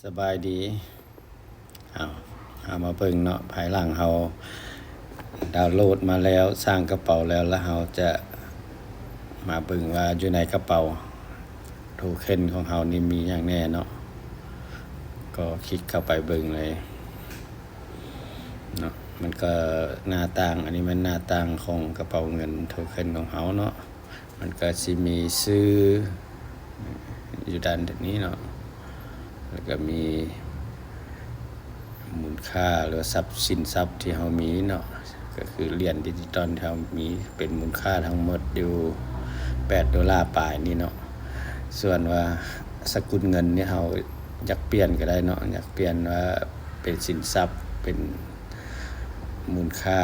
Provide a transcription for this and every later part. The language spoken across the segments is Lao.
ສະບາຍດີ. ເອົາ ເຮົາມາເບິ່ງເນາະ, ພາຍຫຼັງເຮົາດາວໂຫຼດມາແລ້ວ, ສ້າງກະເປົາແລ້ວ, ແລ້ວເຮົາຈະມາເບິ່ງວ່າຢູ່ໃນກະເປົາໂທເຄັນຂອງເຮົານີ້ມີຫຍັງແດ່ເນາະ. ກໍຄລິກເຂົ້າໄປເບິ່ງເລີຍເນາະ. ມັນກໍໜ້າຕ່າງ, ອັນນີ້ແມ່ນໜ້າຕ່າງຂອງກະເປົາເງິນໂທເຄັນຂອງເຮົາເນາະ. ມັນກໍຊິມີຊື່ຢູ່ດ້ານນີ້ເນາະ, ແລ້ວກໍມີມູນຄ່າ ຫຼືວ່າຊັບ ສິນຊັບທີ່ເຮົາມີເນາະ, ກໍຄືຫຼຽນດິຈິຕອນທີ່ເຮົາມີ ເປັນມູນຄ່າທັງໝົດຢູ່ແປດໂດລາປາຍນີ້ເນາະ. ສ່ວນວ່າສະກຸນເງິນນີ້ ເຮົາຢາກປ່ຽນກໍໄດ້ເນາະ, ຢາກປ່ຽນວ່າເປັນສິນຊັບ ເປັນມູນຄ່າ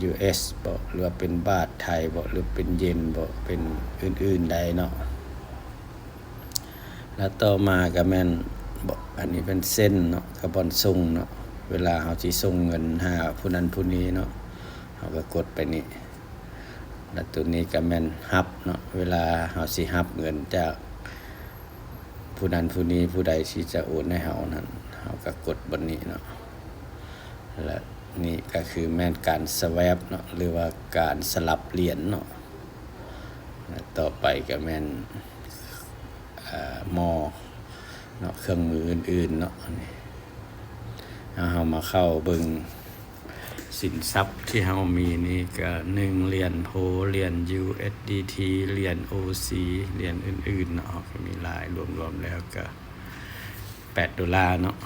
ຢູເອສບໍ ຫຼືວ່າເປັນບາດໄທບໍ ຫຼືເປັນເຢັນບໍ ເປັນອື່ນໆໄດ້ເນາະ. ແລ້ວຕໍ່ມາກໍແມ່ນ ອັນນີ້ເປັນເຊັນເນາະ, ກັບບ່ອນສົ່ງເນາະ. ເວລາເຮົາຊິສົ່ງເງິນຫາຜູ້ນັ້ນຜູ້ນີ້ເນາະ, ເຮົາກໍກົດໄປນີ້. ແລ້ວໂຕນີ້ກໍແມ່ນຮັບເນາະ, ເວລາເຮົາຊິຮັບເງິນຈາກ ຜູ້ນັ້ນຜູ້ນີ້ ຜູ້ໃດທີ່ຈະໂອນໃຫ້ເຮົານັ້ນ ເຮົາກໍກົດບ່ອນນີ້ເນາະ. ແລະ ນີ້ກໍຄືແມ່ນການສະແວັບເນາະ ຫຼືວ່າການສະຫຼັບຫຼຽນເນາະ. ແລະ ຕໍ່ໄປກໍແມ່ນ ເອີ ໝໍ້ເນາະ, ເຄື່ອງມືອື່ນໆເນາະ. ເຮົາ ເຮົາມາເຂົ້າເບິ່ງ ສິນຊັບທີ່ເຮົາມີນີ້ກໍ ໜຶ່ງ ຫຼຽນໂພ, ຫຼຽນ ຢູເອສດີທີ, ຫຼຽນ ໂອຊີ, ຫຼຽນອື່ນໆເນາະ, ເຮົາກໍມີຫຼາຍ, ລວມໆແລ້ວກໍແປດໂດລາເນາະ.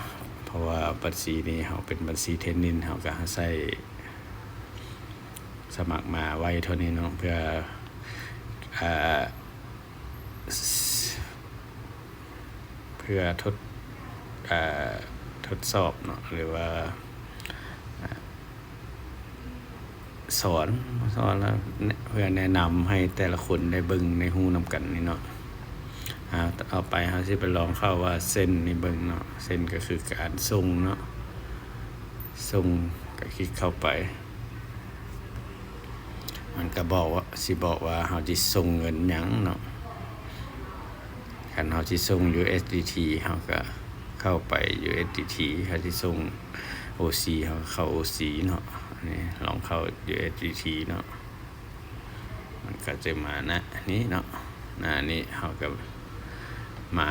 ເພາະວ່າບັນຊີນີ້ເຮົາເປັນບັນຊີເທຣນນິງ, ເຮົາກໍໃຊ້ສະໝັກມາໄວ້ເທົ່ານີ້ເນາະ, ເພື່ອ ເອີ ເພື່ອທົດ ເອີ ທົດສອບເນາະ ຫຼືວ່າ ເອີ ສອນ ສອນແລ້ວ ເພື່ອແນະນຳໃຫ້ແຕ່ລະຄົນໄດ້ເບິ່ງໄດ້ຮູ້ນຳກັນນີ້ເນາະ. ອາ ຕໍ່ໄປເຮົາຊິໄປລອງເຂົ້າວ່າເຊັນນີ້ເບິ່ງເນາະ, ເຊັນກໍຄືການສົ່ງເນາະ, ສົ່ງກໍຄລິກເຂົ້າໄປ. ມັນກໍບອກວ່າ ຊິບອກວ່າເຮົາຊິສົ່ງເງິນຫຍັງເນາະ. ຄັນເຮົາຊິສົ່ງ ຢູເອສດີທີ ເຮົາກໍເຂົ້າໄປ ຢູເອສດີທີ, ເຮົາຊິສົ່ງ ໂອຊີ ເຮົາກໍເຂົ້າ ໂອຊີ ເນາະ. ອັນນີ້ລອງເຂົ້າ ຢູເອສດີທີ ເນາະ, ມັນກໍຈະມາໜ້ານີ້ເນາະ, ໜ້ານີ້ເຮົາກໍມາ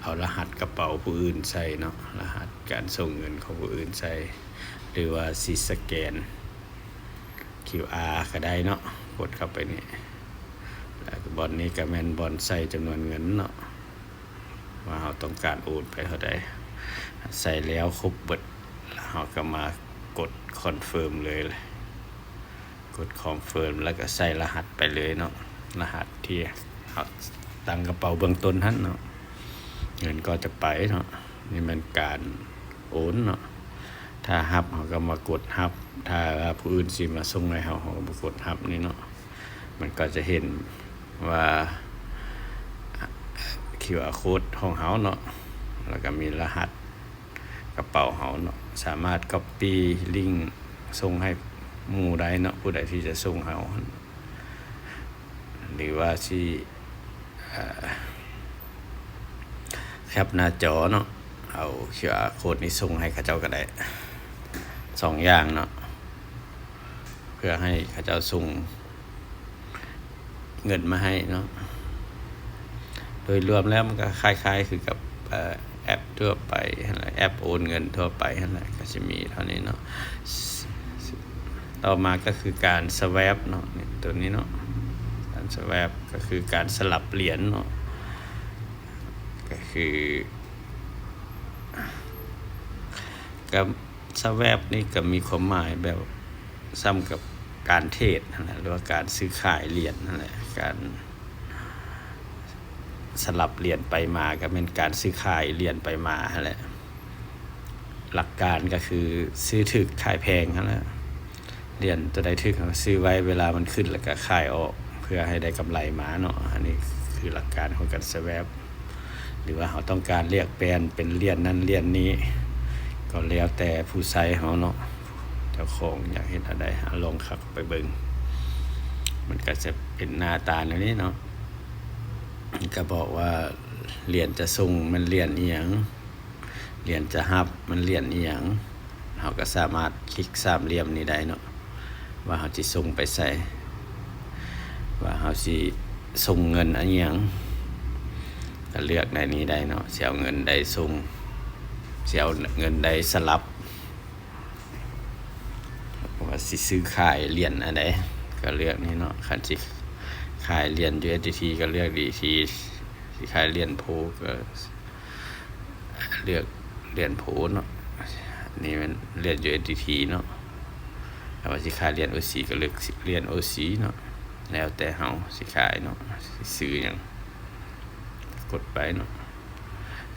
ເອົາລະຫັດກະເປົາຜູ້ອື່ນໃສ່ເນາະ, ລະຫັດການສົ່ງເງິນຂອງຜູ້ອື່ນໃສ່ ຫຼືວ່າຊິສະແກນຄິວອາກໍໄດ້ເນາະ. ກົດເຂົ້າໄປນີ້ ແລ້ວບ່ອນນີ້ກໍແມ່ນບ່ອນໃສ່ຈຳນວນເງິນເນາະ ວ່າເຮົາຕ້ອງການໂອນໄປເທົ່າໃດ. ໃສ່ແລ້ວຄົບເບິດ ແລ້ວເຮົາກໍມາກົດຄອນເຟີມເລີຍ. ກົດຄອນເຟີມ ແລ້ວກໍໃສ່ລະຫັດໄປເລີຍເນາະ, ລະຫັດທີ່ເຮົາຕັ້ງກະເປົາເບື້ອງຕົ້ນຫັ້ນເນາະ, ເງິນກໍຈະໄປເນາະ. ນີ້ແມ່ນການໂອນເນາະ, ຖ້າຮັບເຮົາກໍມາກົດຮັບ, ຖ້າວ່າຜູ້ອື່ນຊິມາສົ່ງໃຫ້ເຮົາ ເຮົາກໍມາກົດຮັບນີ້ເນາະ. ມັນກໍຈະເຫັນວ່າ ຄິວອາໂຄດຂອງເຮົາເນາະ, ແລ້ວກໍມີລະຫັດ ກະເປົາເຮົາເນາະ, ສາມາດກັອບປີ້ລິ້ງສົ່ງໃຫ້ໝູ່ໄດ້ເນາະ, ຜູ້ໃດທີ່ຈະສົ່ງເຮົາ ຫຼືວ່າຊິ ເອີ ແຄປໜ້າຈໍເນາະ, ເອົາຄິວອາໂຄດນີ້ສົ່ງໃຫ້ເຂົາເຈົ້າກໍໄດ້ ສອງຢ່າງເນາະ, ເພື່ອໃຫ້ເຂົາເຈົ້າສົ່ງ ເງິນມາໃຫ້ເນາະ. ໂດຍລວມແລ້ວມັນກໍຄ້າຍໆຄືກັບ ເອີ ແອັບທົ່ວໄປຫັ້ນແຫຼະ, ແອັບໂອນເງິນທົ່ວໄປຫັ້ນແຫຼະ, ກໍຊິມີເທົ່ານີ້ເນາະ. ຕໍ່ມາກໍຄືການສະແວັບເນາະ, ນີ້ ຕົວນີ້ເນາະ, ການສະແວັບກໍຄືການສະຫຼັບຫຼຽນເນາະ, ກໍຄື ກໍ ສະແວັບນີ້ກໍມີຄວາມໝາຍແບບສ່ຳກັບການເທຣດຫັ້ນແຫຼະ ຫຼືວ່າການຊື້ຂາຍຫຼຽນຫັ້ນແຫຼະ, ການສະຫຼັບຫຼຽນໄປມາກໍແມ່ນການຊື້ຂາຍຫຼຽນໄປມາຫັ້ນແຫຼະ. ຫຼັກການກໍຄືຊື້ຖືກຂາຍແພງຫັ້ນແຫຼະ, ຫຼຽນຕົວໃດຖືກເຮົາກໍຊື້ໄວ້, ເວລາມັນຂຶ້ນແລ້ວກໍຂາຍອອກ ເພື່ອໃຫ້ໄດ້ກຳໄລມາເນາະ. ອັນນີ້ຄືຫຼັກການຂອງການສະແວັບ. ຫຼືວ່າເຮົາຕ້ອງການແລກປ່ຽນເປັນຫຼຽນນັ້ນຫຼຽນນີ້ ກໍແລ້ວແຕ່ຜູ້ໃຊ້ເຮົາເນາະ, ເຈົ້າຂອງຢາກເຮັດແນວໃດ ເຮົາລອງເຂົ້າໄປເບິ່ງ. ມັນກໍຈະເປັນໜ້າຕາແນວນີ້ເນາະ, ກໍບອກວ່າຫຼຽນຈະສົ່ງແມ່ນຫຼຽນອີ່ຫຍັງ, ຫຼຽນຈະຮັບ ມັນຫຼຽນອີ່ຫຍັງ ເຮົາກໍສາມາດຄລິກສາມຫຼ່ຽມນີ້ໄດ້ເນາະ ວ່າເຮົາຊິສົ່ງໄປໃສ ວ່າເຮົາຊິສົ່ງເງິນອັນຫຍັງ ກໍເລືອກໃນນີ້ໄດ້ເນາະ ຊິເອົາເງິນໃດສົ່ງ ຊິເອົາເງິນໃດສະຫຼັບ ວ່າຊິຊື້ຂາຍຫຼຽນອັນໃດ ກໍເລືອກນີ້ເນາະ ຄັນຊິຂາຍຫຼຽນ USDT ກໍເລືອກ USDT ຊິຂາຍຫຼຽນໂພ ກໍເລືອກຫຼຽນໂພເນາະ ນີ້ແມ່ນຫຼຽນ USDT ເນາະ ຖ້າວ່າຊິຂາຍຫຼຽນ OC ກໍເລືອກຫຼຽນ OC ເນາະ ແລ້ວແຕ່ເຮົາຊິຂາຍເນາະ ຊິຊື້ຫຍັງ ກົດໄປເນາະ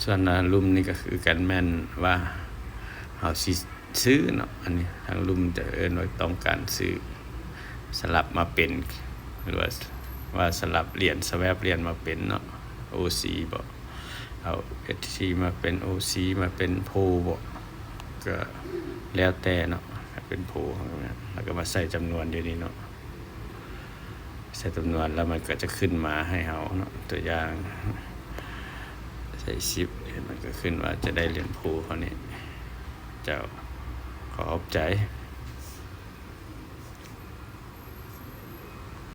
ສ່ວນ ອາ ລຸ່ມນີ້ກໍຄືກັນ ແມ່ນວ່າເຮົາຊິຊື້ເນາະ ອັນນີ້ທາງລຸ່ມຈະເອີ້ນວ່າຕ້ອງການຊື້ສະຫຼັບມາເປັນ ຫຼືວ່າ ວ່າສະຫຼັບຫຼຽນ ສະແວັບຫຼຽນມາເປັນເນາະ OC ບໍ ເອົາ USDT ມາເປັນ OC ມາເປັນໂພບໍ ກໍແລ້ວແຕ່ເນາະ ຖ້າເປັນໂພ ເຮົາກໍມາ ແລ້ວກໍມາໃສ່ຈຳນວນຢູ່ນີ້ເນາະ ໃສ່ຈຳນວນແລ້ວມັນກໍຈະຂຶ້ນມາໃຫ້ເຮົາເນາະ ຕົວຢ່າງໃສ່ສິບ ມັນກໍຂຶ້ນວ່າຈະໄດ້ຫຼຽນໂພເທົ່ານີ້ ເຈົ້າ ຂໍຂອບໃຈ